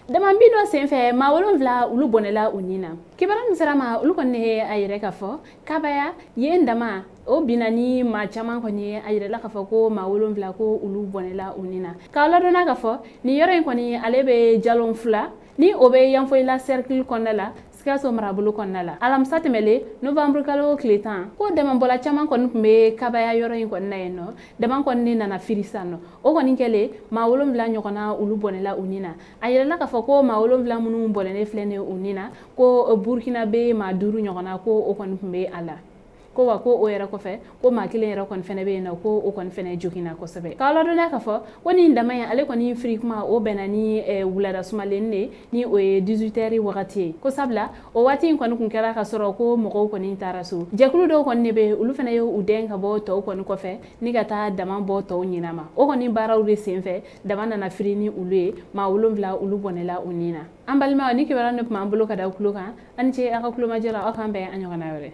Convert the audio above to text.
Dama bin dɔ senfɛ, maa 7 olu bɔnɛla u nin na. Kibaruya min sera ma, olu kɔni ye a yɛrɛ k'a fɔ Kabaya yen, dama o binna ni maa caman kɔni ye. A yɛrɛla k'a fɔ ko maa 7 ko olu bɔnɛla u nin na. K'aw ladɔnna k'a fɔ nin yɔrɔ in kɔni, ale bɛ Jalon fila ni o bɛ Yanfolila cercle kɔnɔna la, Sikaso marabolo kɔnɔna la. Alamisa tɛmɛlen, novembre kalo tile 10, ko damabɔla caman kɔni tun bɛ Kabaya yɔrɔ in kɔnɔna yen nɔ. Dama kɔni nana firi sisan nɔ, o kɔni kɛlen, maa 7 ɲɔgɔnna olu bɔnɛla u nin na. A yɛrɛla k'a fɔ ko maa 7 minnu bɔnɛnen filɛ nin u nin na, ko Burukina bɛ maa 5 ɲɔgɔnna ko o kɔni tun bɛ a la. Ko wa, ko o yɛrɛ kɔfɛ, ko maa kelen yɛrɛ kɔni fɛnɛ bɛ yen nɔ, ko o kɔni fɛnɛ joginna kosɛbɛ. K'aw ladɔnniya k'a fɔ ko nin dama in, ale kɔni firi kuma, o bɛnna ni wulada sumalen de ni o ye 18 heures wagati ye. Ko sabula o waati in kɔni kun kɛra ka sɔrɔ ko mɔgɔw kɔni taara so. Jɛkulu dɔw kɔni de bɛ, olu fɛnɛ ye u dɛn ka bɔ tɔw kɔni kɔfɛ ni ka taa dama bɔ tɔw ɲina ma. O kɔni baaraw de senfɛ, dama nana firi ni olu ye, maa 7 olu bɔnɛla u nin na. An balimaw, ni kibaruya de tun b'an bolo ka da tulo kan. Aw ni ce aw ka kulomajɔ la. Aw k'an bɛn an ɲɔgɔnna wɛrɛ.